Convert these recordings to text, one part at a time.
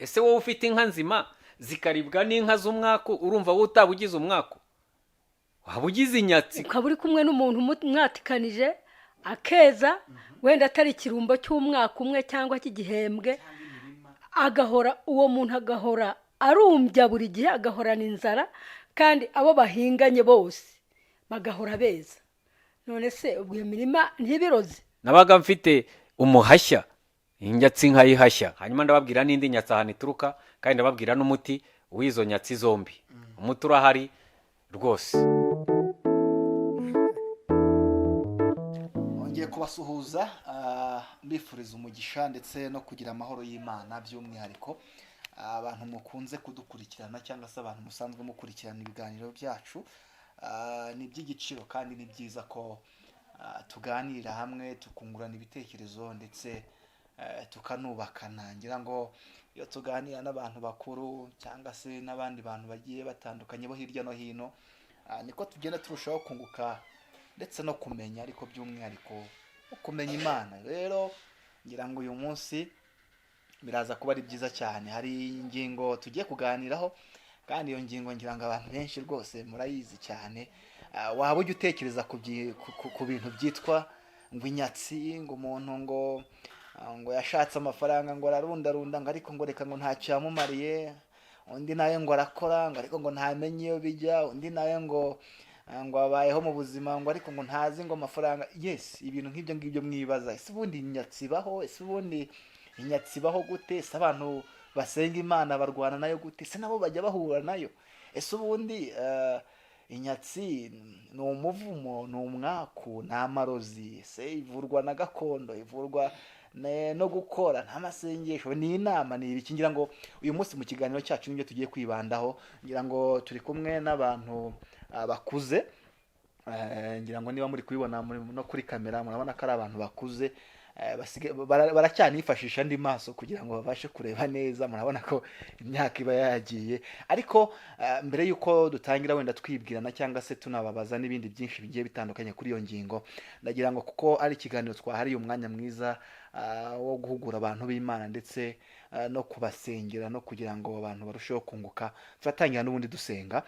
Ese wowe ufite inka nzima zikaribwa n'inka z'umwaku, urumva wowe utaba ugize umwaku, waba ugize inyatsi? Ukaba uri kumwe n'umuntu mwatikanije akeza, wenda atari ikirumbo cy'umwaka umwe cyangwa cy'igihembwe, agahora uwo muntu agahora arumbya buri gihe, agahorana inzara, kandi abo bahinganye bose bagahora beza. None se ubwo iyo mirima ntibiroze? Nabaga mfite umuhashya, inyatsi nkayihashya. Hanyuma ndababwira n'indi nyatsi ahantu ituruka, kandi ndababwira n'umuti w'izo nyatsi zombi. Umuti urahari rwose. Nongeye kubasuhuza, mbifuriza umugisha ndetse no kugira amahoro y'Imana, by'umwihariko abantu mukunze kudukurikirana cyangwa se abantu musanzwe mukurikirana ibiganiro byacu. Ni iby'igiciro kandi ni byiza ko tuganira hamwe, tukungurana ibitekerezo ndetse tukanubakana. Ngira ngo iyo tuganira n'abantu bakuru cyangwa se n'abandi bantu bagiye batandukanye bo hirya no hino, niko tugenda turushaho kunguka ndetse no kumenya, ariko by'umwihariko kumenya Imana. Rero ngira ngo uyu munsi biraza kuba ari byiza cyane. Hari ingingo tugiye kuganiraho, kandi iyo ngingo ngira ngo abantu benshi rwose murayizi cyane. Waba ujya utekereza ku bintu byitwa ngo inyatsi, ngo umuntu ngo yashatse amafaranga, ngo ararundarunda, ngo ariko ngo reka ngo ntacyo yamumariye, undi nawe ngo arakora, ngo ariko ngo ntamenye iyo bijya, undi nawe ngo abayeho mu buzima, ngo ariko ngo ntazi ngo amafaranga. Yes, ibintu nk'ibyo ngibyo mwibaza: ese ubundi inyatsi ibaho? Ese ubundi inyatsi ibaho gute? Ese abantu basenga Imana barwana nayo gute? Ese nabo bajya bahura nayo? Ese ubundi inyatsi ni umuvumo, ni umwaku, ni amarozi? Ese ivurwa na gakondo, ivurwa no gukora n'amasengesho, ni inama, ni ibiki? Ngira ngo uyu munsi mu kiganiro cyacu nibyo tugiye kwibandaho. Ngira ngo turi kumwe n'abantu bakuze. Ngira ngo niba muri kubibona no kuri kamera, murabona ko ari abantu bakuze, baracyanifashisha andi maso kugira ngo babashe kureba neza. Murabona ko imyaka iba yagiye. Ariko mbere y'uko dutangira wenda twibwirana cyangwa se tunababaza n'ibindi byinshi bigiye bitandukanye kuri iyo ngingo, ndagira ngo kuko ari ikiganiro twahariye umwanya mwiza wo guhugura abantu b'Imana ndetse no kubasengera no kugira ngo abantu barusheho kunguka, turatangira n'ubundi dusenga.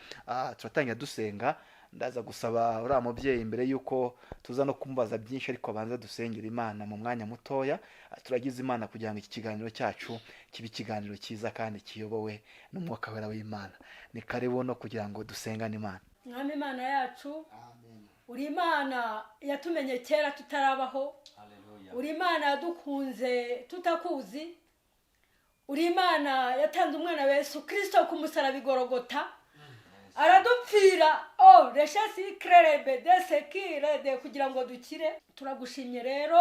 Turatangira dusenga. Ndaza gusaba uriya mubyeyi, mbere y'uko tuza no kumubaza byinshi, ariko abanza dusengera Imana mu mwanya mutoya. Turagize Imana kugira ngo iki kiganiro cyacu kibe ikiganiro cyiza kandi kiyobowe n'Umwuka Wera w'Imana. Ni karibu no kugira ngo dusengane Imana. Mwami Imana yacu, uri Imana yatumenye kera tutarabaho, uri Imana yadukunze tutakuzi, uri Imana yatanze umwana wa Yesu Kirisito ku musaraba i Gorogota, aradupfira o reshesi kerebe desekirede kugira ngo dukire. Turagushimye rero,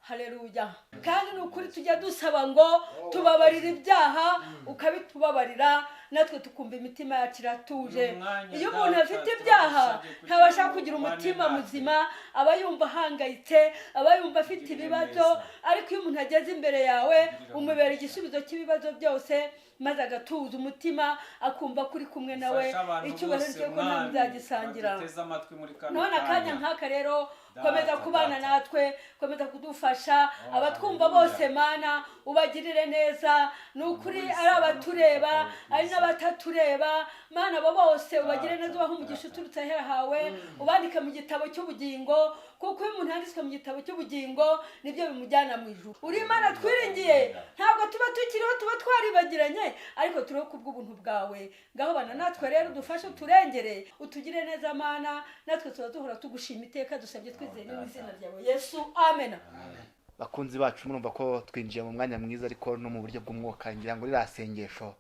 haleluya. Kandi ni ukuri tujya dusaba ngo tubabarire ibyaha, ukabitubabarira, natwe tukumva imitima yacu iratuje. Umwanya Iyo umuntu Data, afite ibyaha turagusabye kugira ntabasha ngo kugira ubane umutima natwe. muzima, aba yumva ahangayitse, aba yumva afite Ugirire ibibazo. neza. Ariko iyo umuntu ageze imbere yawe, Ugirire umubera umugisha. igisubizo cy'ibibazo byose, maze agatuza umutima, akumva ko uri kumwe nawe. Ufashe abantu Icyubahiro bose, cyo ko ntabwo Mwami, uzagisangira. baduteze amatwi muri kano None akanya kanya. nk'aka rero, Data, komeza kubana Data. natwe, komeza kudufasha. Oh, Abatwumva haleluya. bose, Mana, ubagirire neza. Ni ukuri, Wese ari abatureba, no ari n'abatatureba, Mana, abo bose ubagirire Data, neza, ubahe umugisha Data. uturutse ahera hawe, ubandike mu gitabo cy'ubugingo, kuko iyo umuntu yanditswe mu gitabo cy'ubugingo nibyo bimujyana mu ijuru. Uri Imana twiringiye. Ntabwo tuba tukiriho, tuba twaribagiranye, ariko turiho kubw'ubuntu bwawe. Ngaho bana natwe rero, udufashe, uturengere, utugire neza, Mana. Natwe tuba duhora tugushima iteka. Dusabye twizeye mu izina ryawe Yesu, amena. Bakunzi bacu, murumva ko twinjiye mu mwanya mwiza, ariko no mu buryo bw'umwuka. Ngira ngo ririya sengesho,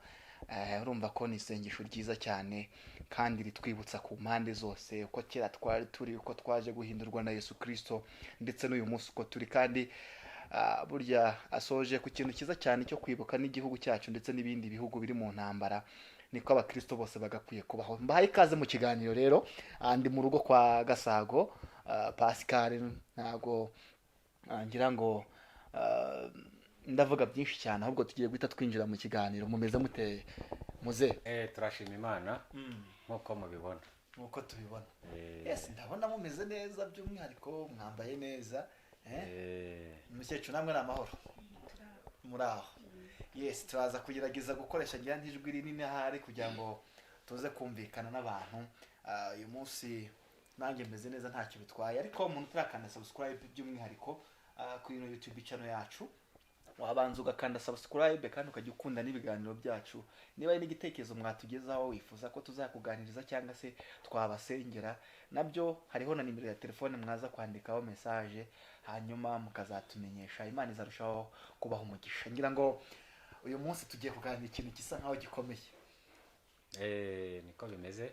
urumva ko ni isengesho ryiza cyane kandi ritwibutsa ku mpande zose uko kera twari turi, uko twaje guhindurwa na Yesu Kirisito, ndetse n'uyu munsi uko turi. Kandi burya asoje ku kintu cyiza cyane cyo kwibuka n'igihugu cyacu ndetse n'ibindi bihugu biri mu ntambara. Niko abakristo bose bagakwiye kubaho. Mbahaye ikaze mu kiganiro rero. Ndi mu rugo kwa Gasago Pascal. Ntabwo ngira ngo ndavuga byinshi cyane, ahubwo tugiye guhita twinjira mu kiganiro. Mumeze mute, muze? Turashima Imana nk'uko mubibona. Nk'uko tubibona. Yes, ndabona mumeze neza, by'umwihariko mwambaye neza, eh? Umukecuru, namwe ni amahoro? Muri aho? Yes, turaza kugerageza gukoresha ngira ijwi rinini ahari kugira ngo tuze kumvikana n'abantu. Uyu munsi nanjye meze neza, ntacyo bitwaye, ariko umuntu utarakanda subscribe by'umwihariko kuri ino YouTube channel yacu, wabanza ugakanda subscribe kandi ukajya ukunda n'ibiganiro byacu. Niba hari n'igitekerezo mwatugezaho wifuza ko tuzakuganiriza cyangwa se twabasengera nabyo, hariho na nimero ya telefone mwaza kwandikaho message, hanyuma mukazatumenyesha. Imana izarushaho kubaha umugisha. Ngira ngo uyu munsi tugiye kuganira ikintu gisa nkaho gikomeye. Niko bimeze.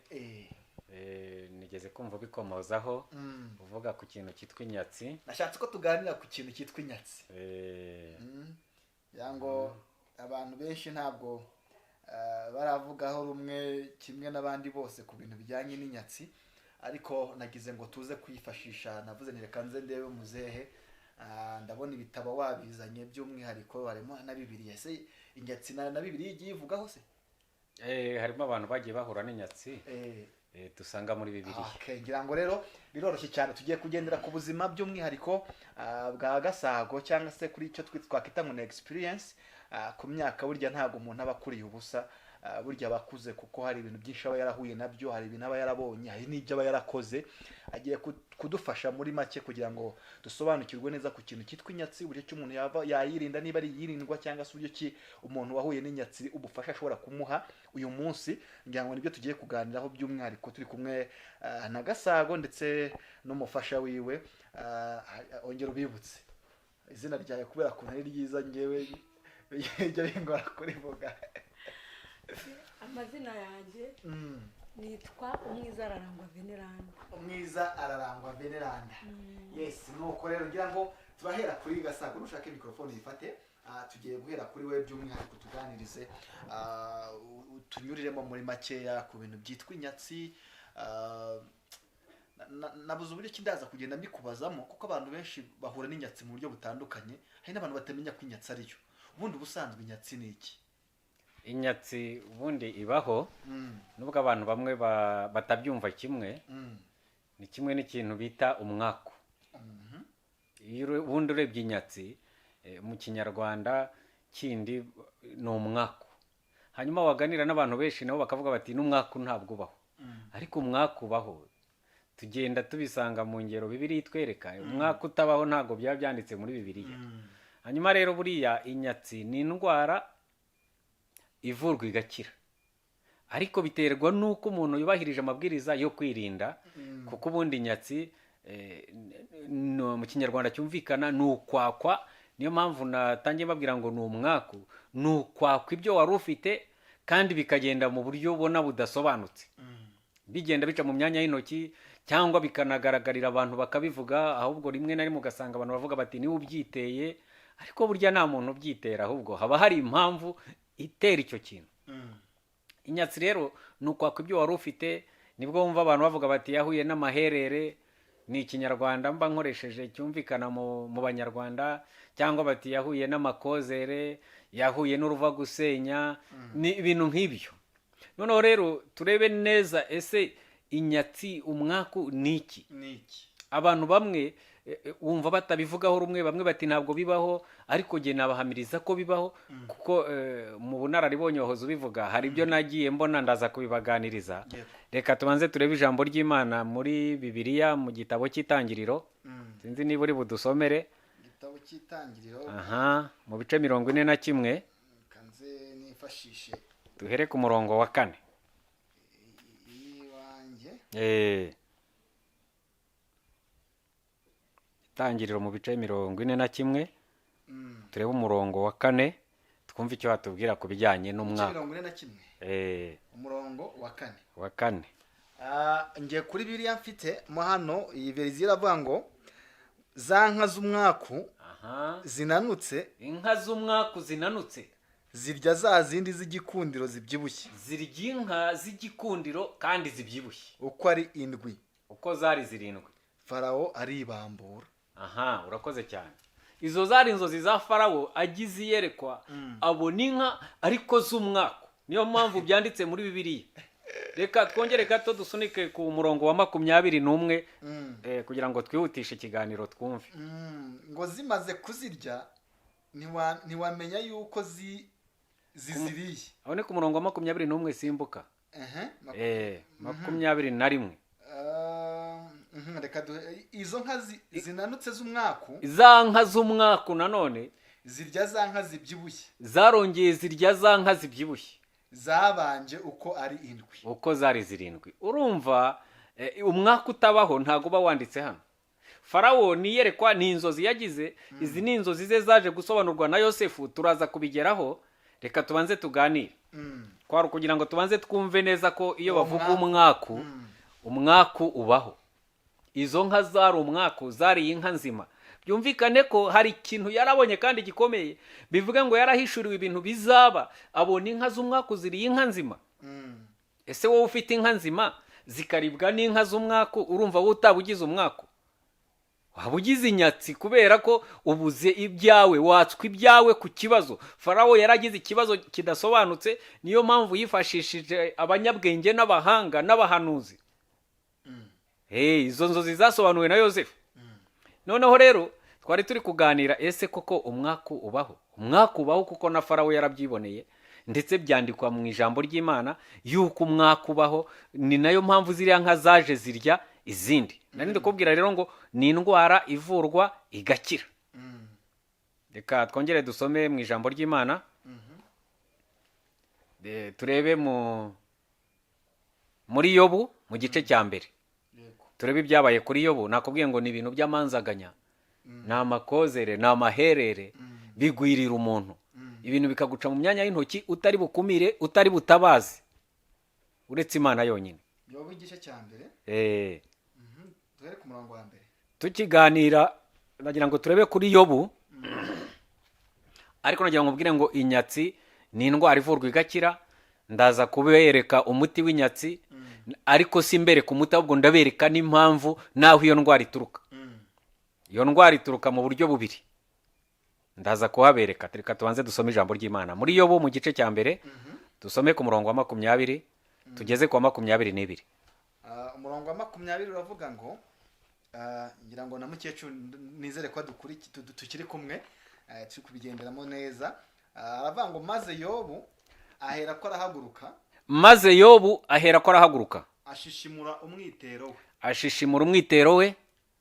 Nigeze kumva ubikomozaho, uvuga ku kintu cyitwa inyatsi. Nashatse ko tuganira ku kintu cyitwa inyatsi. Ngira ngo abantu benshi ntabwo baravugaho rumwe kimwe n'abandi bose ku bintu bijyanye n'inyatsi, ariko nagize ngo tuze kwifashisha. Navuze nti reka nze ndebe muzehe. Ndabona ibitabo wabizanye, by'umwihariko harimo na Bibiliya. Ese inyatsi na Bibiliya igiye ivugaho se? Harimo abantu bagiye bahura n'inyatsi dusanga muri Bibiliya. Okay, ngira ngo rero biroroshye cyane. Tugiye kugendera ku buzima by'umwihariko bwa Gasago, cyangwa se kuri icyo twakwita ngo ni experience. Ku myaka burya ntabwo umuntu aba akuriye ubusa. Burya aba akuze kuko hari ibintu byinshi aba yarahuye nabyo, hari ibintu aba yarabonye, hari n'ibyo aba yarakoze. Agiye kudufasha muri make kugira ngo dusobanukirwe neza ku kintu cyitwa inyatsi, uburyo ki umuntu yava yayirinda niba ari iyirindwa, cyangwa se uburyo ki umuntu wahuye n'inyatsi ubufasha ashobora kumuha uyu munsi. Ngira ngo nibyo tugiye kuganiraho by'umwihariko, turi kumwe na Gasago ndetse n'umufasha wiwe. Ongera ubibutse izina ryawe kubera ukuntu ari ryiza, ngewe bijya bingora kurivuga. Amazina yanjye nitwa Umwiza Ararangwa Veneranda. Umwiza Ararangwa Veneranda, yes. Nuko rero ngira ngo turahera kuri Gasago. Nushaka mikorofone yifate. Tugiye guhera kuri we by'umwihariko, tuganirize, tunyuriremo muri makeya ku bintu byitwa inyatsi. Nabuze uburyo ki ndaza kugenda mbikubazamo, kuko abantu benshi bahura n'inyatsi mu buryo butandukanye. Hari n'abantu batamenya ko inyatsi ariyo. Ubundi ubusanzwe inyatsi ni iki? Inyatsi ubundi ibaho, nubwo abantu bamwe batabyumva kimwe. Ni kimwe n'ikintu bita umwaku. Iyo ubundi urebye inyatsi mu Kinyarwanda kindi ni umwaku, hanyuma waganira n'abantu benshi nabo bakavuga bati n'umwaku ntabwo ubaho. Ariko umwaku ubaho, tugenda tubisanga mu ngero Bibiliya itwereka. Umwaku utabaho ntabwo byaba byanditse muri Bibiliya. Hanyuma rero buriya inyatsi ni indwara ivurwa igakira, ariko biterwa n'uko umuntu yubahirije amabwiriza yo kwirinda, kuko ubundi inyatsi mu Kinyarwanda cyumvikana ni ukwakwa. Niyo mpamvu natangiye mbabwira ngo ni umwaku, ni ukwakwa ibyo wari ufite kandi bikagenda mu buryo ubona budasobanutse, bigenda bica mu myanya y'intoki cyangwa bikanagaragarira abantu bakabivuga. Ahubwo rimwe na rimwe ugasanga abantu bavuga bati niwe ubyiteye, ariko burya nta muntu ubyitera, ahubwo haba hari impamvu itera icyo kintu. Inyatsi rero ni ukwaka ibyo wari ufite. Nibwo wumva abantu bavuga bati yahuye n'amaherere, ni Ikinyarwanda mba nkoresheje cyumvikana mu Banyarwanda, cyangwa bati yahuye n'amakozere, yahuye n'uruva gusenya, ni ibintu nk'ibyo. Noneho rero turebe neza, ese inyatsi, umwaku ni iki? Ni iki? Abantu bamwe wumva batabivugaho rumwe, bamwe bati ntabwo bibaho, ariko jye nabahamiriza ko bibaho, kuko mu bunararibonye wahoze ubivuga, hari ibyo nagiye mbona, ndaza kubibaganiriza. Reka tubanze turebe ijambo ry'Imana muri Bibiliya, mu gitabo cy'Itangiriro. Sinzi niba uri budusomere. Igitabo cy'Itangiriro. Aha, mu bice 41. Kanze nifashishe Duhere ku murongo wa 4. Iwanjye. Itangiriro mu bice 41, turebe umurongo wa 4, twumve icyo batubwira ku bijyanye Ibice n'umwaka. 41. Umurongo wa 4. Wa 4. Ngiye kuri Bibiliya mfite mo hano, iyi version iravuga ngo za nka z'umwaku zinanutse. Inka z'umwaku zinanutse. Zirya za zindi z'igikundiro zibyibushye. Zirya inka z'igikundiro kandi zibyibushye. Uko ari indwi. Uko zari zirindwi. Farawo aribambura. Aha, urakoze cyane. Izo zari inzozi za Farawo, agize iyerekwa abona inka ariko z'umwaku. Niyo mpamvu byanditse muri Bibiliya. Reka twongere gato dusunike ku murongo wa 21, kugira ngo twihutishe ikiganiro, twumve. Ngo zimaze kuzirya ntiwamenya yuko Ziziriye. Aho ni ku murongo wa 21, simbuka. Ehe, 21. Reka izo nka zinanutse z'umwaku. Za nka z'umwaku nanone. Zirya za nka zibyibushye. Zarongeye zirya za nka zibyibushye. Zabanje uko ari indwi. Uko zari zirindwi. Urumva umwaku utabaho ntabwo uba wanditse hano. Farawo niyerekwa, ni inzozi yagize. Izi ni inzozi ze zaje gusobanurwa na Yosefu, turaza kubigeraho. Reka tubanze tuganire, kwari ukugira ngo tubanze twumve neza ko iyo Uwo bavuga mwaku. Umwaku, umwaku ubaho. Izo nka zari umwaku, zariye inka nzima. Byumvikane ko hari ikintu yarabonye kandi gikomeye, bivuga ngo yarahishuriwe ibintu bizaba, abona inka z'umwaku ziriye inka nzima. Ese wowe ufite inka nzima zikaribwa n'inka z'umwaku, urumva wowe utaba ugize umwaku? Waba ugize inyatsi, kubera ko ubuze ibyawe, watswe ibyawe ku kibazo. Farawo yaragize ikibazo kidasobanutse, niyo mpamvu yifashishije abanyabwenge n'abahanga n'abahanuzi. Hey, izo nzozi zasobanuwe na Yosefu. Noneho rero twari turi kuganira, ese koko umwaku ubaho? Umwaku ubaho, kuko na Farawo yarabyiboneye, ndetse byandikwa mu ijambo ry'Imana yuko umwaku ubaho. Ni nayo mpamvu ziriya nka zaje zirya izindi. Nari ndi kubwira rero ngo ni indwara ivurwa igakira. Reka twongere dusome mu ijambo ry'Imana, turebe muri Yobu mu gice cya mbere. Turebe ibyabaye kuri Yobu. Nakubwiye ngo ni ibintu by'amanzaganya, ni amakozere, ni amaherere, bigwirira umuntu, ibintu bikaguca mu myanya y'intoki, utari bukumire, utari butabazi, uretse Imana yonyine. Yobu igice cya mbere. Duhere ku murongo wa mbere. Tukiganira nagira ngo turebe kuri Yobu, ariko nagira ngo mbwire ngo inyatsi ni indwara ivurwa igakira. Ndaza kubereka umuti w'inyatsi, ariko si mbereka umuti, ahubwo ndabereka n'impamvu n'aho iyo ndwara ituruka. Iyo ndwara ituruka mu buryo bubiri, ndaza kuhabereka. Reka tubanze dusome ijambo ry'Imana muri Yobu mu gice cya mbere, dusome ku murongo wa 20 tugeze ku wa 22. Umurongo wa 20 uravuga ngo, ngira ngo na mukecuru nizere ko tukiri kumwe, turi kubigenderamo neza. Aravuga ngo: "Maze Yobu ahera ko arahaguruka." Maze Yobu ahera ko arahaguruka. Ashishimura umwitero we. Ashishimura umwitero we.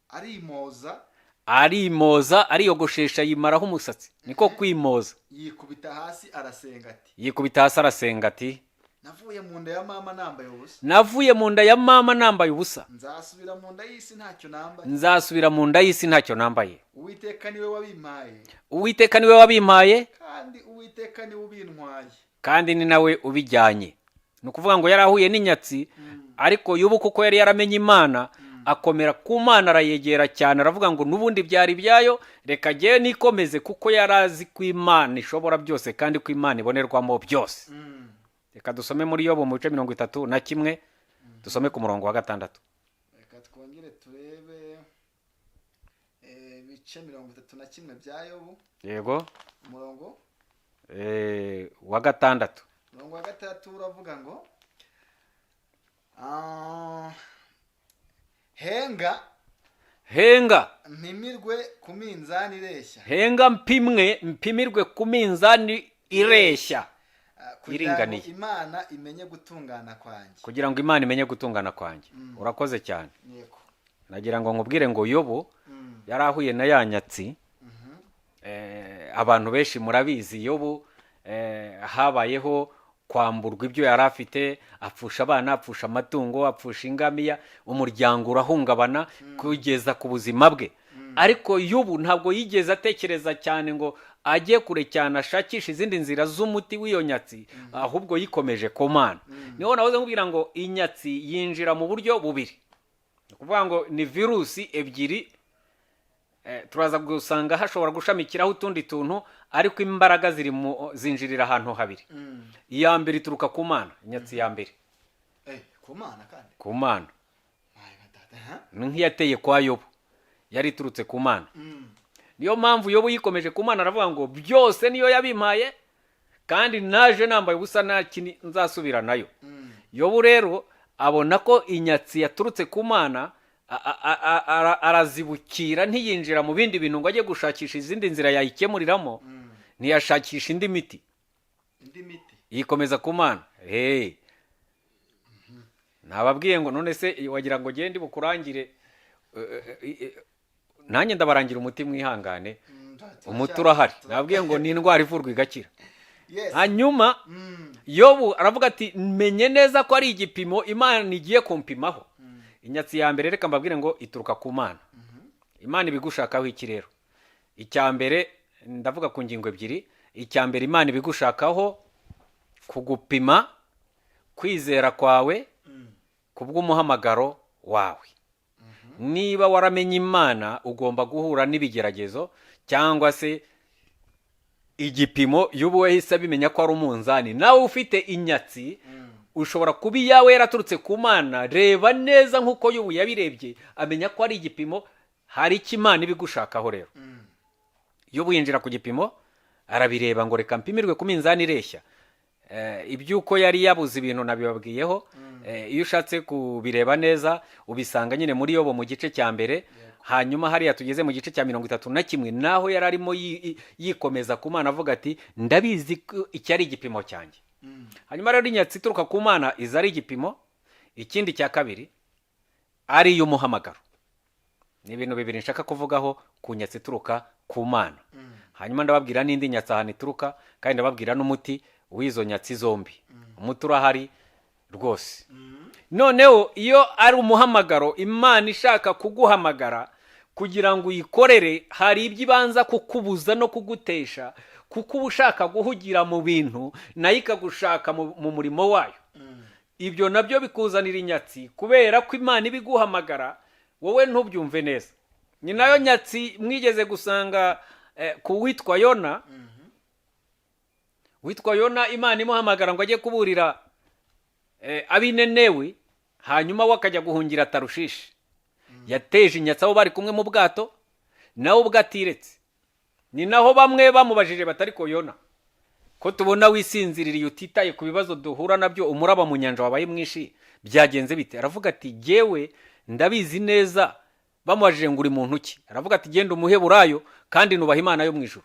Arimoza. Arimoza, ariyogoshesha, yimaraho umusatsi, niko kwimoza. Yikubita hasi arasenga ati: Yikubita hasi arasenga ati: "Navuye mu nda ya mama nambaye ubusa. "Navuye mu nda ya mama nambaye ubusa. Nzasubira mu nda y'isi ntacyo nambaye. Nzasubira mu nda y'isi ntacyo nambaye. Uwiteka niwe wabimpaye. Uwiteka niwe wabimpaye. Kandi Uwiteka niwe ubintwaye. Kandi ni nawe ubijyanye." Ni ukuvuga ngo yari ahuye n'inyatsi, ariko Yobu kuko yari yaramenye Imana, akomera ku Mana, arayegera cyane, aravuga ngo n'ubundi byari ibyayo, reka jyewe nikomeze, kuko yari azi ko Imana ishobora byose kandi ko Imana ibonerwamo byose. Reka dusome muri Yobu mu bice 31, dusome ku murongo wa 6. Reka twongere turebe ibice 31 bya Yobu. Yego. Umurongo Wa 6. Umurongo wa 6 uravuga ngo: "Henga Henga mpimirwe ku minzani ireshya." Henga mpimwe, mpimirwe ku minzani ireshya. Kugira ngo Iringaniye. Imana imenye gutungana kwanjye. Kugira ngo Imana imenye gutungana kwanjye. Urakoze cyane. Yego. Nagira ngo nkubwire ngo Yobu yari ahuye na ya nyatsi. Abantu benshi murabizi Yobu, habayeho kwamburwa ibyo yari afite, apfusha abana, apfusha amatungo, apfusha ingamiya, umuryango urahungabana kugeza ku buzima bwe. Ariko Yobu ntabwo yigeze atekereza cyane ngo ajye kure cyane ashakishe izindi nzira z'umuti w'iyo nyatsi, ahubwo yikomeje ku Mana. Niho nahoze nkubwira ngo inyatsi yinjira mu buryo bubiri, ni ukuvuga ngo ni virusi ebyiri. Turaza gusanga hashobora gushamikiraho utundi tuntu, ariko imbaraga ziri mu zinjirira ahantu habiri. Iya mbere ituruka ku Mana, inyatsi ya mbere. Ku Mana kandi? Ku Mana. Ay, data, ha? Ni nk'iyateye kwa Yobu, yari iturutse ku Mana. Niyo mpamvu Yobu yikomeje ku Mana, aravuga ngo byose niyo yabimpaye, kandi naje nambaye ubusa, nta kindi, nzasubira nayo. Yobu rero abona ko inyatsi yaturutse ku Mana, arazibukira, ntiyinjira mu bindi bintu ngo ajye gushakisha izindi nzira yayikemuriramo, ntiyashakisha indi miti. Indi miti. Yikomeza ku Mana. Hey, nababwiye ngo none se wagira ngo gende bukurangire, nanjye ndabarangira umuti, mwihangane. Umuti urahari, nababwiye ngo ni indwara ivurwa igakira. Hanyuma Yobu aravuga ati: "Menye neza ko ari igipimo Imana igiye kumpimaho." Inyatsi ya mbere, reka mbabwire ngo ituruka ku Mana. Imana ibigushakaho iki rero? Icya mbere, ndavuga ku ngingo ebyiri. Icya mbere, Imana ibigushakaho kugupima kwizera kwawe ku bw'umuhamagaro wawe. Niba waramenye Imana, ugomba guhura n'ibigeragezo cyangwa se igipimo. Y'ubu wahise abimenya ko ari umunzani. Nawe ufite inyatsi, ushobora kuba iyawe yaraturutse ku Mana. Reba neza nk'uko Y'ubu yabirebye amenya ko ari igipimo. Hari icyo Imana ibigushakaho rero. Y'ubu yinjira ku gipimo, arabireba ngo: "Reka mpimirwe ku minzani ireshya." Iby'uko yari yabuze ibintu nabibabwiyeho. Iyo ushatse kubireba neza, ubisanga nyine muri Yobo mu gice cya mbere. Hanyuma hariya tugeze mu gice cya 31, naho yari arimo yikomeza ku Mana, avuga ati: "Ndabizi ko iki ari igipimo cyanjye." Hanyuma rero inyatsi ituruka ku Mana iza ari igipimo. Ikindi cya kabiri, ari iy'umuhamagaro. Ni ibintu bibiri nshaka kuvugaho ku nyatsi ituruka ku Mana. Hanyuma ndababwira n'indi nyatsi ahantu ituruka, kandi ndababwira n'umuti w'izo nyatsi zombi. Umuti urahari rwose. Noneho iyo ari umuhamagaro, Imana ishaka kuguhamagara kugira ngo uyikorere, hari ibyo ibanza kukubuza no kugutesha, kuko uba ushaka guhugira mu bintu, nayo ikagushaka mu murimo wayo. Ibyo nabyo bikuzanira inyatsi, kubera ko Imana iba iguhamagara, wowe ntubyumve neza. Ni nayo nyatsi mwigeze gusanga ku witwa Yona. Witwa Yona, Imana imuhamagara ngo ajye kuburira ab'Inenewi, hanyuma we akajya guhungira Tarushishi. Yateje inyatsi abo bari kumwe mu bwato, nawe ubwo atiretse. Ni naho bamwe bamubajije batari ko: "Yona, ko tubona wisinziririye, utitaye ku bibazo duhura nabyo, umuraba mu nyanja wabaye mwinshi, byagenze bite?" Aravuga ati: "Jyewe ndabizi neza." Bamubajije ngo: "Uri muntu ki?" Aravuga ati: "Genda umuheburayo, kandi nubaha Imana yo mu ijuru."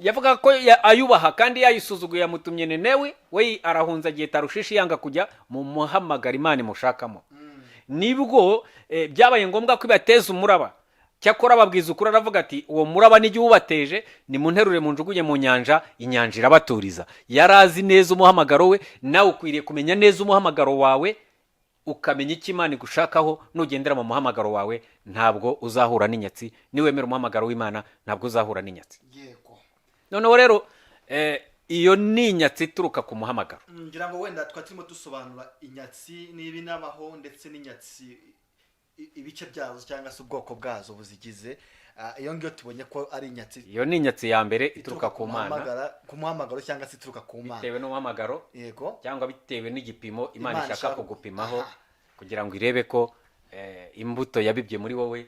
Yavuga ko ayubaha kandi yayisuzuguye, yamutumye Nenewe, we arahunza agiye Tarushishi, yanga kujya mu muhamagara Imana imushakamo. Nibwo byabaye ngombwa ko ibateza umuraba. Cyakora babwiza ukuri, aravuga ati: "Uwo muraba nijya uwubateje, nimunterure munjugunye mu nyanja." Inyanja irabaturiza. Yari azi neza umuhamagaro we. Nawe ukwiriye kumenya neza umuhamagaro wawe, ukamenya icyo Imana igushakaho. Nugendera mu muhamagaro wawe, ntabwo uzahura n'inyatsi. Niwemera umuhamagaro w'Imana, ntabwo uzahura n'inyatsi. Noneho rero iyo ni inyatsi ituruka ku muhamagaro. Ngira ngo wenda twari turimo dusobanura inyatsi niba inabaho, ndetse n'inyatsi ibice byazo cyangwa se ubwoko bwazo buzigize. Iyo ngiyo tubonye ko ari inyatsi Iyo ni inyatsi ya mbere ituruka ku Mana. Ku muhamagaro cyangwa se ituruka ku Mana. Bitewe n'umuhamagaro cyangwa bitewe n'igipimo Imana Imana ishaka kugupimaho, kugira ngo irebe ko imbuto yabibye muri wowe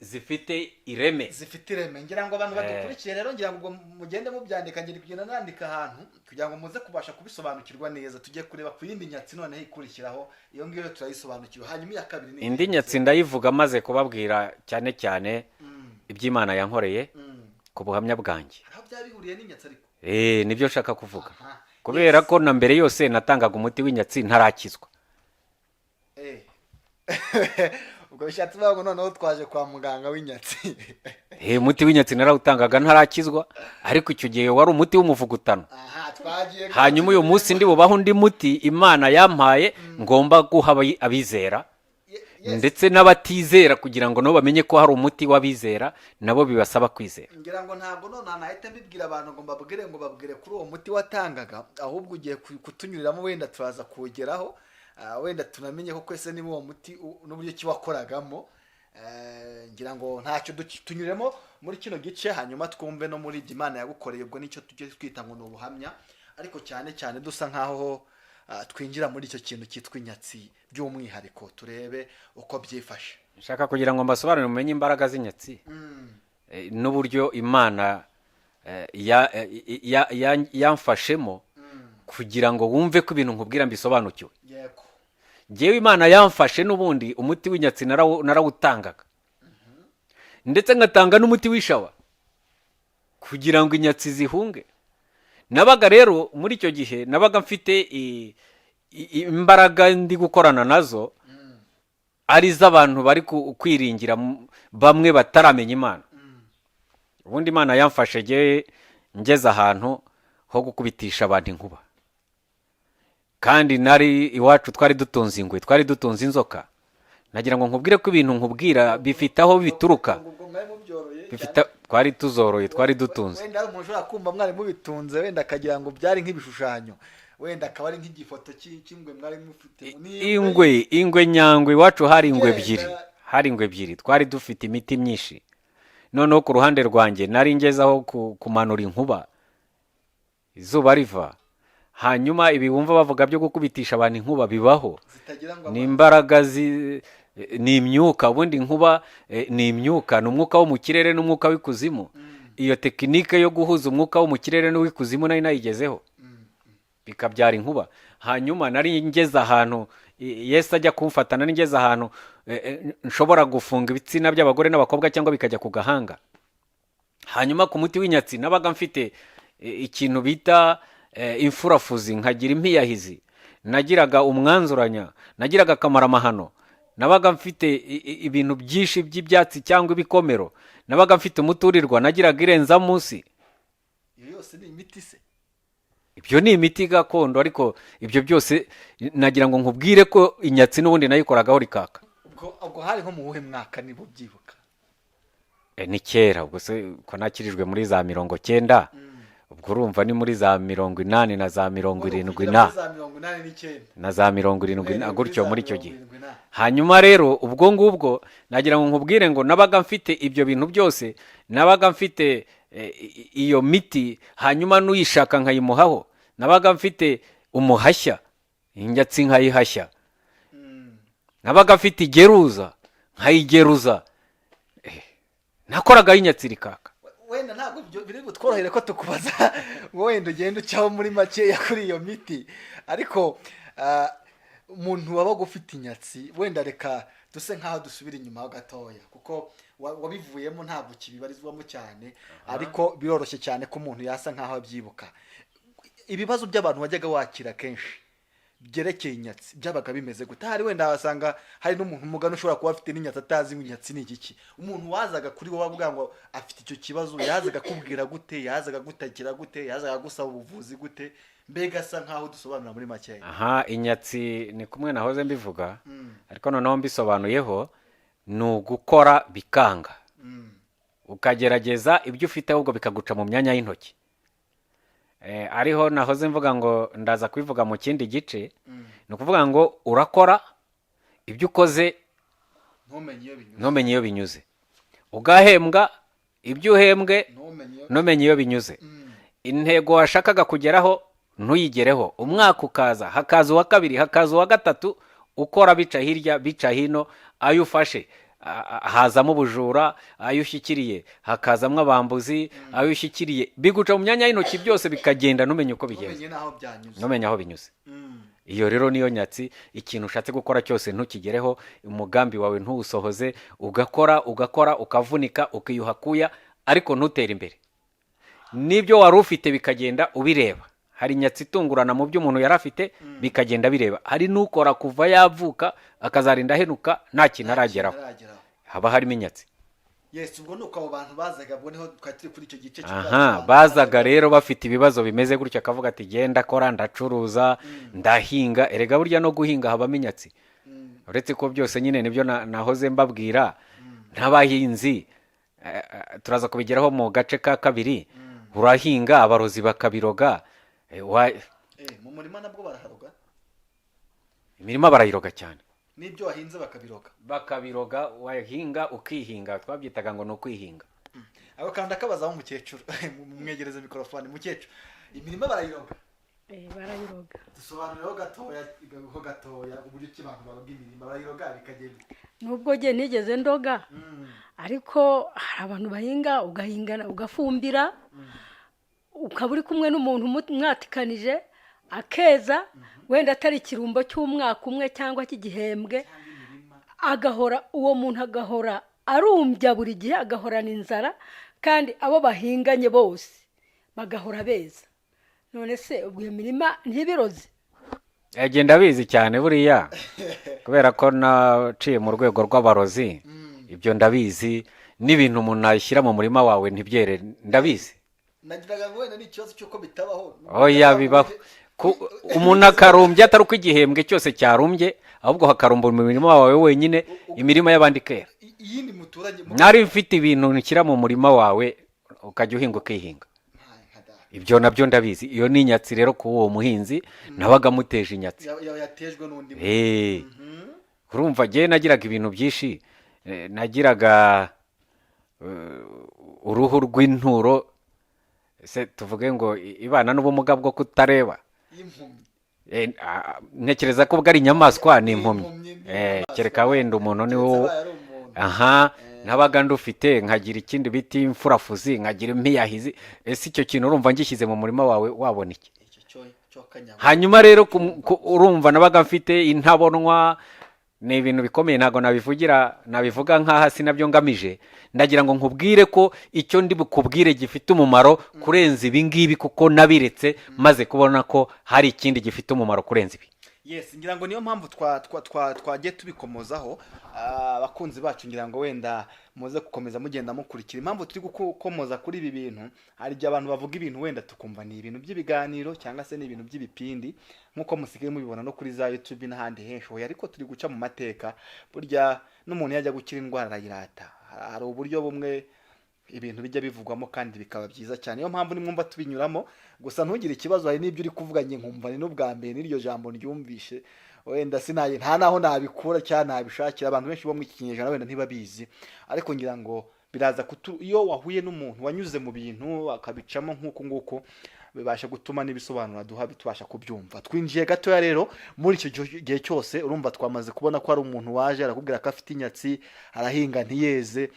zifite ireme. Zifite ireme. Ngira ngo abantu badukurikiye rero, ngira ngo ubwo mugende mubyandika, ngira kugenda nandika ahantu kugira ngo muze kubasha kubisobanukirwa neza. Tujye kureba ku yindi nyatsi noneho ikurikiraho. Iyo ngiyo turayisobanukiwe. Hanyuma iya kabiri ni Indi nyatsi ndayivuga maze kubabwira cyane cyane iby'Imana yankoreye ku buhamya bwanjye. Hari aho byaba bihuriye n'inyatsi ariko? Nibyo nshaka kuvuga, kubera ko na mbere yose natangaga umuti w'inyatsi ntarakizwa. Ubwo bishatse kuvuga ngo noneho twaje kwa muganga w'inyatsi. Umuti w'inyatsi narawutangaga ntarakizwa, ariko icyo gihe wari umuti w'umuvugutano. Aha twagiye. Hanyuma uyu munsi ndi bubaho undi muti Imana yampaye, ngomba guha abizera ndetse n'abatizera, kugira ngo nabo bamenye ko hari umuti w'abizera, nabo bibasaba kwizera. Ngira ngo ntabwo none nahita mbibwira abantu ngo mbabwire ngo babwire kuri uwo muti watangaga, ahubwo ugiye kutunyuriramo, wenda turaza kuwugeraho. Wenda tunamenye ko kwese niba uwo muti n'uburyo ki wakoragamo. Ngira ngo ntacyo tunyuremo muri kino gice, hanyuma twumve no muri ibyo Imana yagukoreye. Ubwo nicyo tujye twita ngo ni ubuhamya, ariko cyane cyane dusa nkaho twinjira muri icyo kintu cyitwa inyatsi by'umwihariko, turebe uko byifashe. Nshaka kugira ngo mbasobanurire mumenye imbaraga z'inyatsi n'uburyo Imana yamfashemo, kugira ngo wumve ko ibintu nkubwira mbisobanukiwe. Ngewe Imana yamfashe, n'ubundi umuti w'inyatsi narawutangaga, ndetse ngatanga n'umuti w'ishawa kugira ngo inyatsi zihunge. Nabaga rero muri icyo gihe nabaga mfite imbaraga ndi gukorana nazo ari iz'abantu bari kwiringira, bamwe bataramenya Imana. Ubundi Imana yamfashe ngeze ahantu ho gukubitisha abantu inkuba, kandi nari iwacu twari dutunze ingwe, twari dutunze inzoka. Nagira ngo nkubwire ko ibintu nkubwira bifite aho bituruka. Ubwo mwari mubyoroye? Bifite, twari tuzoroye, twari dutunze. Wenda hari umuntu ushobora kumva mwari mubitunze, wenda akagira ngo byari nk'ibishushanyo, wenda akaba ari nk'igifoto cy'ingwe mwari mufite. Ingwe, ingwe nyangwe. Iwacu hari ingwe Igenda. ebyiri, hari ingwe ebyiri. Twari dufite imiti myinshi. Noneho ku ruhande rwanjye nari ngezeho kumanura inkuba izuba riva. Hanyuma ibi wumva bavuga byo gukubitisha abantu inkuba bibaho. Zitagira ngo Ni imbaraga ni imyuka. Ubundi inkuba ni imyuka, ni umwuka wo mu kirere n'umwuka w'ikuzimu. Iyo tekinike yo guhuza umwuka wo mu kirere n'uw'ikuzimu nari nayigezeho, bikabyara inkuba. Hanyuma nari ngeze ahantu Yesu ajya kumfata, nari ngeze ahantu nshobora gufunga ibitsina by'abagore n'abakobwa cyangwa bikajya ku gahanga. Hanyuma ku muti w'inyatsi nabaga mfite ikintu bita imfurafuzi, nkagira impiyahizi, nagiraga umwanzuranya, nagiraga akamaramahano, nabaga mfite ibintu byinshi by'ibyatsi cyangwa ibikomero, nabaga mfite umuturirwa, nagiraga irenzamunsi. Iyo yose ni imiti se? Ibyo ni imiti gakondo, ariko ibyo byose nagira ngo nkubwire ko inyatsi n'ubundi nayikoragaho rikaka. Ubwo hari nko mu wuhe mwaka, niba ubyibuka? Ni kera. Ubwo se ko nakirijwe muri za 90, ubwo urumva ni muri za 80 na za 70 na Muri za 89. Na za 70 na Uhereye gutyo kuri za muri icyo gihe. 70 na. Hanyuma rero ubwo ngubwo nagira ngo nkubwire ngo nabaga mfite ibyo bintu byose, nabaga mfite iyo miti, hanyuma n'uyishaka nkayimuhaho. Nabaga mfite umuhashya, inyatsi nkayihashya, nabaga mfite igeruza nkayigeruza. Nakoragaho inyatsi rikaka. Wenda ntabwo ibyo biri butworohere ko tukubaza ngo wenda ugende ucaho muri makeya kuri iyo miti, ariko umuntu wabaga ufite inyatsi, wenda reka duse nk'aho dusubira inyuma ho gatoya, kuko wabivuyemo ntabwo kibibarizwamo cyane, ariko biroroshye cyane ko umuntu yasa nk'aho abyibuka. Ibibazo by'abantu wajyaga wakira kenshi byerekeye inyatsi byabaga bimeze gute? Hari wenda wasanga hari n'umuntu umugani ushobora kuba afite n'inyatsi atazi ngo inyatsi ni igiki. Umuntu wazaga kuri wowe avuga ngo afite icyo kibazo, yazaga akubwira gute? Yazaga agutakira gute? Yazaga agusaba ubuvuzi gute? Mbega asa nkaho dusobanura muri makeya. Aha, inyatsi ni kumwe nahoze mbivuga, ariko noneho mbisobanuyeho, ni ugukora bikanga, ukagerageza ibyo ufite ahubwo bikaguca mu myanya y'intoki. Ariho nahoze mvuga ngo ndaza kubivuga mu kindi gice. Ni ukuvuga ngo urakora, ibyo ukoze ntumenye iyo binyuze. Ntumenye iyo binyuze. Ugahembwa, ibyo uhembwe ntumenye iyo ntumenye iyo binyuze. Intego washakaga kugeraho ntuyigereho. Umwaka ukaza, hakaza uwa kabiri, hakaza uwa gatatu, ukora bica hirya bica hino. Ayo ufashe hazamo ubujura, ayo ushyikiriye hakazamo abambuzi, ayo ushyikiriye biguca mu myanya y'intoki, byose bikagenda ntumenye uko bigenze. Ntumenye n'aho byanyuze. Ntumenye aho binyuze. Iyo rero niyo nyatsi. Ikintu ushatse gukora cyose ntukigereho, umugambi wawe ntuwusohoze, ugakora, ugakora, ukavunika, ukiyuha kuya, ariko ntutere imbere, n'ibyo wari ufite bikagenda ubireba. Hari inyatsi itungurana mu byo umuntu yari afite, bikagenda bireba. Hari n'ukora kuva yavuka akazarinda ahenuka nta kintu arageraho. Arageraho. Haba harimo inyatsi. Yes, ubwo ni uko abo bantu bazaga, ubwo niho twari turi kuri icyo gice Aha, bazaga rero bafite ibibazo bimeze gutyo, akavuga ati: "Genda kora, ndacuruza, ndahinga." Erega burya no guhinga habamo inyatsi, uretse ko byose nyine nibyo nahoze mbabwira n'abahinzi. Turaza kubigeraho mu gace ka kabiri. Urahinga, abarozi bakabiroga. Mu murima nabwo baraharoga? Imirima barayiroga cyane. N'ibyo wahinze bakabiroga? Bakabiroga. Wahinga ukihinga, twabyitaga ngo ni ukwihinga. Ako kandi akabazaho umukecuru, mwegereze mikorofone. Mukecuru, imirima barayiroga? Barayiroga. Dusobanureho gatoya, ho gatoya, uburyo ki abantu baroga imirima, barayiroga bikagenda. Nubwo njye nigeze ndoga, ariko hari abantu bahinga, ugahinga, ugafumbira, ukaba uri kumwe n'umuntu mwatikanije, akeza, wenda atari ikirumbo cy'umwaka umwe cyangwa cy'igihembwe, agahora uwo muntu agahora arumbya buri gihe, agahorana inzara, kandi abo bahinganye bose bagahora beza. None se ubwo iyo mirima ntibiroze? Genda bizi cyane buriya, kubera ko naciye mu rwego rw'abarozi. Ibyo ndabizi, n'ibintu umuntu ashyira mu murima wawe ntibyere, ndabizi. Nagiraga ngo wenda ni ikibazo cy'uko bitabaho. Oya, bibaho. Umuntu akarumbya atari uko igihembwe cyose cyarumbye, ahubwo hakarumba mu mirima wawe wenyine, imirima y'abandi ikera. Iyindi muturage. Nari mfite ibintu nshyira mu murima wawe, ukajya uhinga ukihinga. Nka data. Ibyo nabyo ndabizi. Iyo ni inyatsi rero ku uwo muhinzi nabaga amuteje inyatsi. Yatejwe n'undi muntu. Urumva njyewe nagiraga ibintu byinshi. Nagiraga uruhu rw'inturo, se tuvuge ngo ibana n'ubumuga bwo kutareba. Y'impumyi. Ntekereza ko ubwo ari inyamaswa, ni impumyi. Impumyi ni inyamaswa. Kereka wenda umuntu ni Keretse wo. abaye ari umuntu. Aha nabaga ndufite, nkagira ikindi bita imfurafuzi, nkagira impiyahizi. Ese icyo kintu urumva ngishyize mu murima wawe wabona iki? Icyo cyo kanyama. Hanyuma rero urumva nabaga mfite intabonwa. Ni ibintu bikomeye, ntabwo nabivugira, nabivuga nk'aha si nabyo ngamije. Ndagira ngo nkubwire ko icyo ndi bukubwire gifite umumaro kurenza ibi ngibi, kuko nabiretse maze kubona ko hari ikindi gifite umumaro kurenza ibi. Yes, ngira ngo niyo mpamvu twagiye tubikomozaho. Abakunzi bacu, ngira ngo wenda muze gukomeza mugenda mukurikira impamvu turi gukomoza kuri ibi bintu. Hari igihe abantu bavuga ibintu wenda tukumva ni ibintu by'ibiganiro cyangwa se ni ibintu by'ibipindi, nk'uko musigaye mubibona no kuri za YouTube n'ahandi henshi. Oya, ariko turi guca mu mateka. Burya n'umuntu yajya gukira indwara arayirata. Hari uburyo bumwe ibintu bijya bivugwamo kandi bikaba byiza cyane. Niyo mpamvu nimwumva tubinyuramo gusa, ntugire ikibazo. Hari n'ibyo uri kuvuga njye nkumva ni n'ubwa mbere n'iryo jambo ryumvishe, wenda sinaye nta naho nabikura cyangwa nabishakira. Abantu benshi bo muri iki kinyejana wenda ntibabizi, ariko ngira ngo biraza kutu iyo wahuye n'umuntu wanyuze mu bintu akabicamo nk'uku nguku, bibasha gutuma n'ibisobanuro aduha bitubasha kubyumva. Twinjiye gatoya rero muri icyo gihe cyose. Urumva twamaze kubona ko hari umuntu waje arakubwira ko afite inyatsi, arahinga ntiyeze.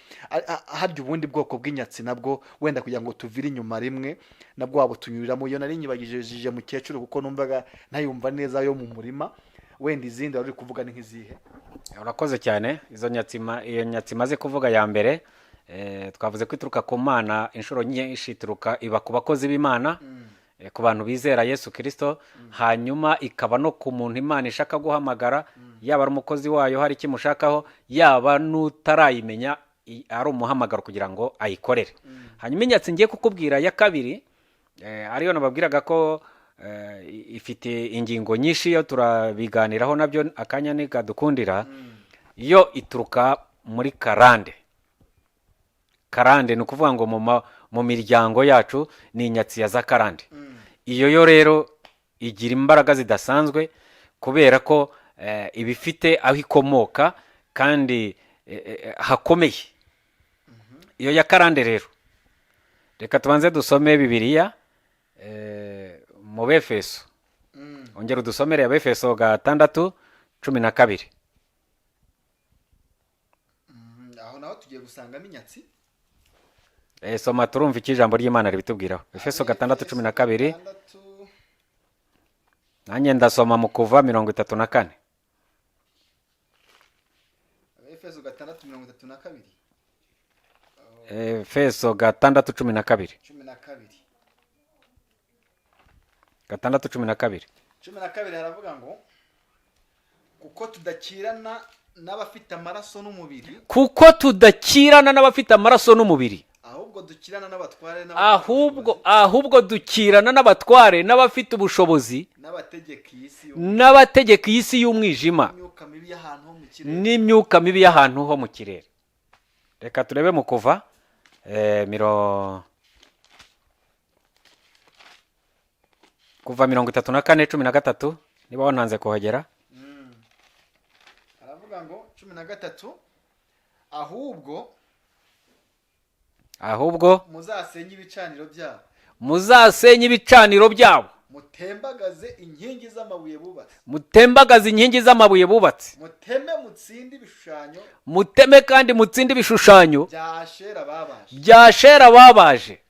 Harya ubundi bwoko bw'inyatsi nabwo, wenda kugira ngo tuvire inyuma rimwe, nabwo waba utunyuriramo? Iyo nari nyibagije mukecuru, kuko numvaga ntayumva neza yo mu murima. Wenda izindi wari uri kuvuga ni nk'izihe? Urakoze cyane. Izo nyatsi iyo nyatsi imaze kuvuga ya mbere, twavuze ko ituruka ku Mana. Inshuro nyinshi ituruka, iba ku bakozi b'Imana, ku bantu bizera Yesu Kirisito, hanyuma ikaba no ku muntu Imana ishaka guhamagara, yaba ari umukozi wayo hari icyo imushakaho, yaba n'utarayimenya, ari umuhamagaro kugira ngo ayikorere. Hanyuma inyatsi ngiye kukubwira ya kabiri, ariyo nababwiraga ko ifite ingingo nyinshi, yo turabiganiraho nabyo akanya nikadukundira. Yo ituruka muri karande. Karande ni ukuvuga ngo mu miryango yacu, ni inyatsi ya za karande. Iyo yo rero igira imbaraga zidasanzwe, kubera ko iba ifite aho ikomoka kandi hakomeye. Iyo ya karande rero, reka tubanze dusome Bibiliya mu Befeso. Ongera udusomere Abefeso 6:12. Aho naho tugiye gusangamo inyatsi. Soma turumva icyo ijambo ry'Imana ribitubwiraho. Efeso 6:12. 6. Nanjye ndasoma mu Kuva 34. Efeso 6:32. Efeso 6:12. 12. 6:12. 12 haravuga ngo: "Kuko tudakirana n'abafite amaraso n'umubiri, Kuko tudakirana n'abafite amaraso n'umubiri, ahubwo dukirana n'abatware ahubwo dukirana n'abatware n'abafite ubushobozi, n'abategeka iyi si n'abategeka iyi si y'umwijima, n'imyuka mibi y'ahantu ho mu kirere." N'imyuka mibi y'ahantu ho mu kirere. Reka turebe mu Kuva Kuva 34:13, niba wananze kuhagera. Aravuga ngo 13: "Ahubwo Ahubwo muzasenye ibicaniro byabo, muzasenye ibicaniro byabo, mutembagaze inkingi z'amabuye bubatse, mutembagaze inkingi z'amabuye bubatse, muteme mutsinde ibishushanyo muteme kandi mutsinde ibishushanyo bya Ashera babaje, bya Shera babaje,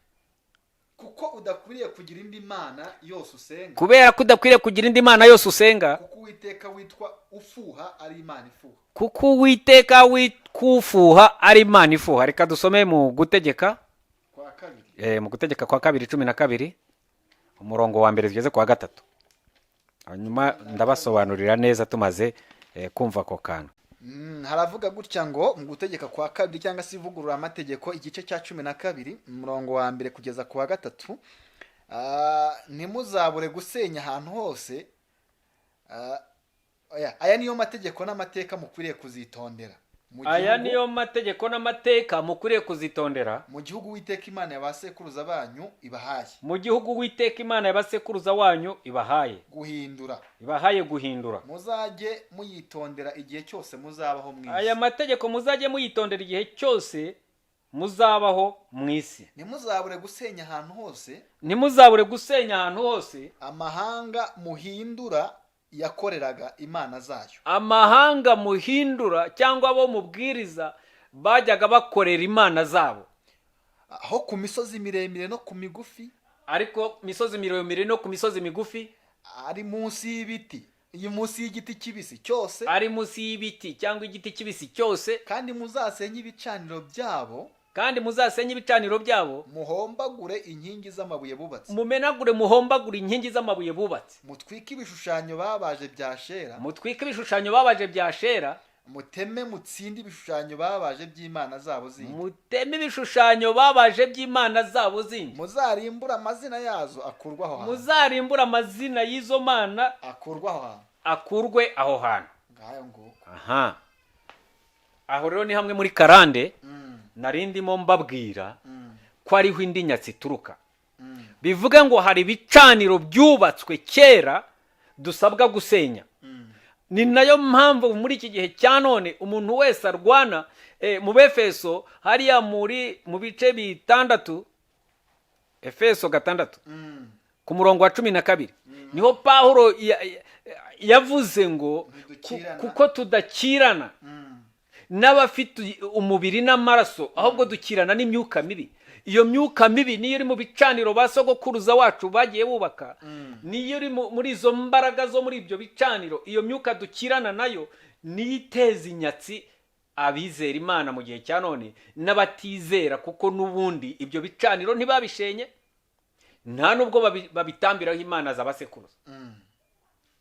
kuko udakwiriye kugira indi mana yose usenga, kubera ko udakwiriye kugira indi mana yose usenga, kuko Uwiteka witwa ufuha ari Imana ifuha." Kuko Uwiteka witwufuha ari Imana ifuha. Reka dusome mu Gutegeka Kwa kabiri. Mu Gutegeka kwa kabiri 12. Umurongo wa mbere tugeze ku wa gatatu, hanyuma ndabasobanurira neza tumaze kumva ako kantu. Haravuga gutya ngo mu Gutegeka kwa Kabiri cyangwa se Ivugurura amategeko, igice cya 12, umurongo wa mbere kugeza ku wa gatatu. Ntimuzabure gusenya ahantu hose. Oya, aya niyo mategeko n'amateka mukwiriye kuzitondera mu Aya niyo mategeko n'amateka mukwiriye kuzitondera mu gihugu Uwiteka Imana ya ba sekuruza banyu ibahaye mu gihugu Uwiteka Imana ya basekuruza wanyu ibahaye guhindura. Ibahaye guhindura. Muzajye muyitondera igihe cyose muzabaho mu Aya isi. mategeko muzajye muyitondera igihe cyose muzabaho mu isi. Ntimuzabure gusenya ahantu hose Ntimuzabure gusenya ahantu hose amahanga muhindura yakoreraga imana zayo. Amahanga muhindura cyangwa abo mubwiriza bajyaga bakorera imana zabo. Aho ku misozi miremire no ku migufi, Ariko misozi miremire no ku misozi migufi, ari munsi y'ibiti, iyi munsi y'igiti kibisi cyose, ari munsi y'ibiti cyangwa igiti kibisi cyose. Kandi muzasenye ibicaniro byabo, Kandi muzasenye ibicaniro byabo, muhombagure inkingi z'amabuye bubatse, mumenagure, muhombagure inkingi z'amabuye bubatse, mutwike ibishushanyo babaje bya Shera, mutwike ibishushanyo babaje bya Shera, muteme mutsinde ibishushanyo babaje by'imana zabo zindi, muteme ibishushanyo babaje by'imana zabo zindi, muzarimbure amazina yazo akurwe aho hantu. Muzarimbure amazina y'izo mana akurwe aho hantu. Akurwe aho hantu. Ngayo nguko. Aha, aho rero ni hamwe muri karande nari ndimo mbabwira ko ariho indi nyatsi ituruka. Bivuga ngo hari ibicaniro byubatswe kera dusabwa gusenya. Ni nayo mpamvu muri iki gihe cya none umuntu wese arwana. Mu Befeso hariya muri mu bice 6, Efeso 6, ku murongo wa 12, niho Pawulo yavuze ngo Ntidukirana. kuko tudakirana n'abafite umubiri n'amaraso, ahubwo dukirana n'imyuka mibi. Iyo myuka mibi niyo iri mu bicaniro ba sogokuruza wacu bagiye bubaka, niyo iri muri izo mbaraga zo muri ibyo bicaniro. Iyo myuka dukirana nayo niyo iteza inyatsi abizera Imana mu gihe cya none n'abatizera, kuko n'ubundi ibyo bicaniro ntibabishenye, nta nubwo babitambiraho imana za basekuruza.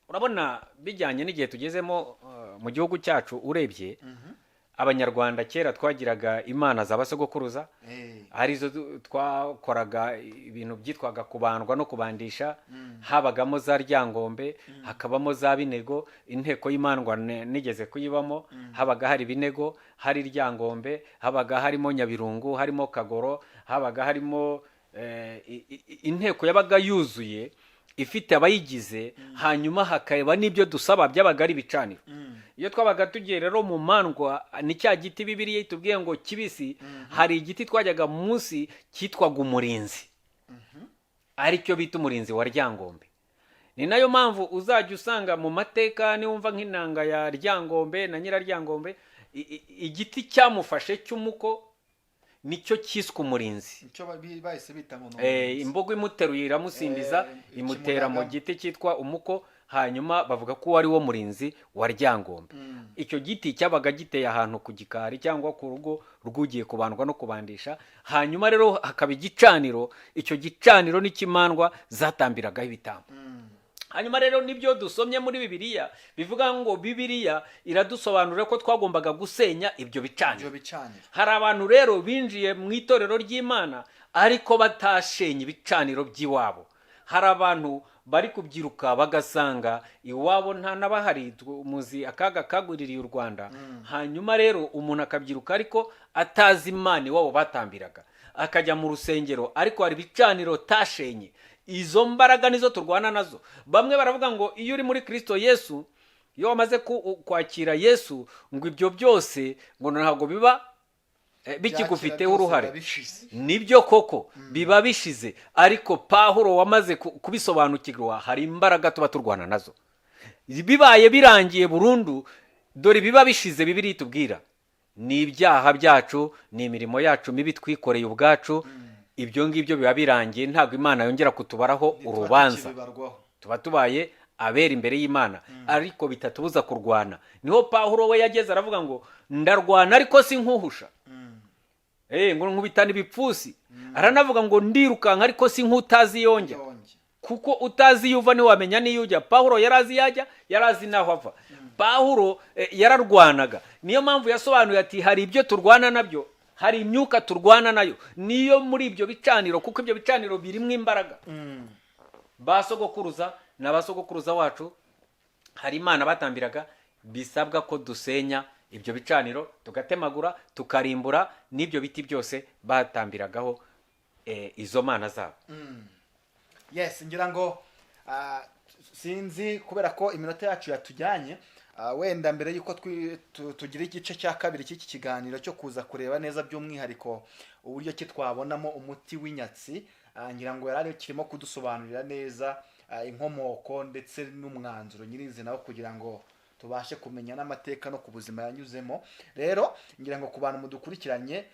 Urabona bijyanye n'igihe tugezemo mu gihugu cyacu, urebye Abanyarwanda kera twagiraga imana za basogokuruza, arizo twakoraga ibintu byitwaga kubandwa no kubandisha. Habagamo za Ryangombe, hakabamo za Binego. Inteko y'imandwa nigeze kuyibamo. Habaga hari Binego, hari Ryangombe, habaga harimo Nyabirungu, harimo Kagoro, habaga harimo inteko yabaga yuzuye ifite abayigize, hanyuma hakaba n'ibyo dusaba byabaga ari ibicaniro. Iyo twabaga tugiye rero mu mandwa, ni cya giti Bibiliya itubwiye ngo kibisi. Hari igiti twajyaga munsi cyitwaga umurinzi, aricyo bita umurinzi wa Ryangombe. Ni nayo mpamvu uzajya usanga mu mateka, niwumva nk'inanga ya Ryangombe na Nyiraryangombe, igiti cyamufashe cy'umuko nicyo cyiswe umurinzi. Icyo bahise bita ngo ni umurinzi. Imbogo imuteruye iramusimbiza, imutera mu ikimunagamo. giti cyitwa umuko, hanyuma bavuga ko uwo ari wo murinzi wa Ryangombe. Icyo giti cyabaga giteye ahantu ku gikari cyangwa ku rugo rw'ugiye kubandwa no kubandisha. Hanyuma rero hakaba igicaniro, icyo gicaniro n'ikimandwa zatambiragaho ibitambo. Hanyuma rero nibyo dusomye muri Bibiliya, bivuga ngo Bibiliya iradusobanurira ko twagombaga gusenya ibyo bicaniro. Ibyo bicaniro. Hari abantu rero binjiye mu itorero ry'Imana ariko batashenye ibicaniro by'iwabo. Hari abantu bari kubyiruka bagasanga iwabo nta n'abahari. Muzi akaga kagwiririye u Rwanda. Hanyuma rero umuntu akabyiruka ariko atazi Imana iwabo batambiraga, akajya mu rusengero ariko hari ibicaniro tashenye. Izo mbaraga nizo turwana nazo. Bamwe baravuga ngo iyo uri muri Kirisito Yesu, iyo wamaze kwakira Yesu, ngo ibyo byose ngo ntabwo biba bikigufiteho Byakira byose uruhare. Biba bishize. Nibyo koko biba bishize, ariko Pahuro wamaze kubisobanukirwa, hari imbaraga tuba turwana nazo. Bibaye birangiye burundu, dore biba bishize. Bibiliya itubwira ni ibyaha byacu, ni imirimo yacu mibi twikoreye ubwacu. Ibyo ngibyo biba birangiye, ntabwo Imana yongera kutubaraho Ntituba urubanza. tukibibarwaho. Tuba tubaye abera imbere y'Imana, ariko bitatubuza kurwana. Niho Pahuro we yageze aravuga ngo ndarwana ariko si nkuhusha, ngo nkubitana ibipfusi. Aranavuga ngo ndirukanka ariko si nk'utazi yongera. Yongera. Kuko utazi iyo uva ntiwamenya n'iyo ujya. Pawulo yari azi iyo ajya, yari azi n'aho ava. Pawulo yararwanaga. Niyo mpamvu yasobanuye ati hari ibyo turwana nabyo, hari imyuka turwana nayo, niyo muri ibyo bicaniro, kuko ibyo bicaniro birimo imbaraga. Ba sogokuruza na ba sogokuruza wacu hari imana batambiraga. Bisabwa ko dusenya ibyo bicaniro, tugatemagura, tukarimbura n'ibyo biti byose batambiragaho izo mana zabo. Yes, ngira ngo sinzi, kubera ko iminota yacu yatujyanye, wenda mbere y'uko tugira igice cya kabiri cy'iki kiganiro cyo kuza kureba neza by'umwihariko uburyo ki twabonamo umuti w'inyatsi, ngira ngo yari kirimo kudusobanurira neza inkomoko ndetse n'umwanzuro nyirizina wo kugira ngo tubashe kumenya n'amateka no ku buzima yanyuzemo. Rero ngira ngo ku bantu mudukurikiranye,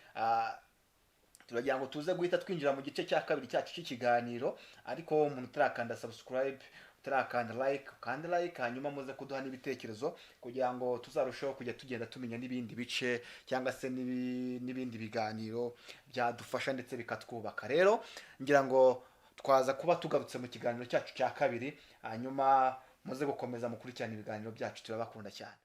turagira ngo tuze guhita twinjira mu gice cya kabiri cyacu cy'ikiganiro. Ariko umuntu utarakanda subscribe, utarakanda like, ukande like, hanyuma muze kuduha n'ibitekerezo kugira ngo tuzarusheho kujya tugenda tumenya n'ibindi bice cyangwa se n'ibindi biganiro byadufasha ndetse bikatwubaka. Rero ngira ngo twaza kuba tugarutse mu kiganiro cyacu cya kabiri, hanyuma muze gukomeza mukurikirana ibiganiro byacu. Turabakunda cyane.